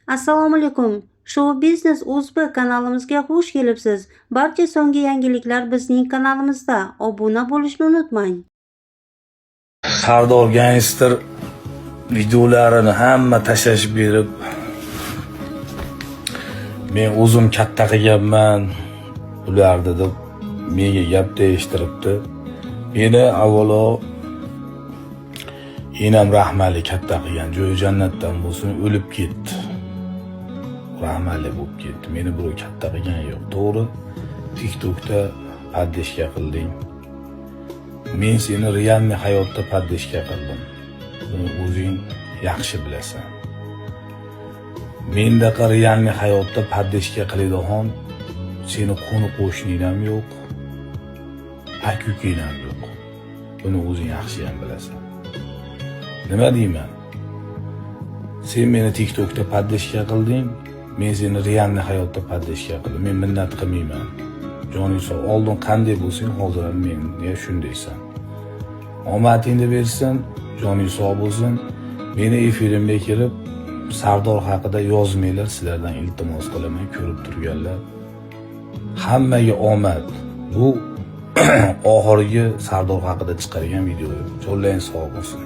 Assalomu alaykum. Show Biznes O'zbek kanalimizga xush kelibsiz. Barcha so'nggi yangiliklar bizning kanalimizda. Obuna bo'lishni unutmang. Sardor Gangster videolarini hamma tashlashib berib, men o'zim katta qilganman ularni deb menga gap deyishtiribdi. Meni avvalo enam rahmatli katta qilgan, joyi jannatdan bo'lsin, o'lib ketdi. Rahmatli bo'lib ketdi. Meni birov katta qilgani yo'q. To'g'ri, TikTokda поддержка qilding. Men seni реальный hayotda поддержка qildim. Buni o'zing yaxshi bilasan. Mendaqa реальный hayotda поддержка qiladigan seni qo'ni qo'shning ham yo'q, aka ukang ham yo'q. Buni o'zing yaxshi ham bilasan. Nima deyman? Sen meni TikTokda поддержка qilding, men seni реальный hayotda поддержка qildim. Men minnat qilmayman. Joning sog', oldin qanday bo'lsang, hozir ham menga shundaysan. Omadingni bersin, joning sog' bo'lsin. Meni efirimga kirib Sardor haqida yozmanglar, sizlardan iltimos qilaman, ko'rib turganlar. Hammaga omad. Bu oxirgi Sardor haqida chiqargan video. Jonlaring sog' bo'lsin.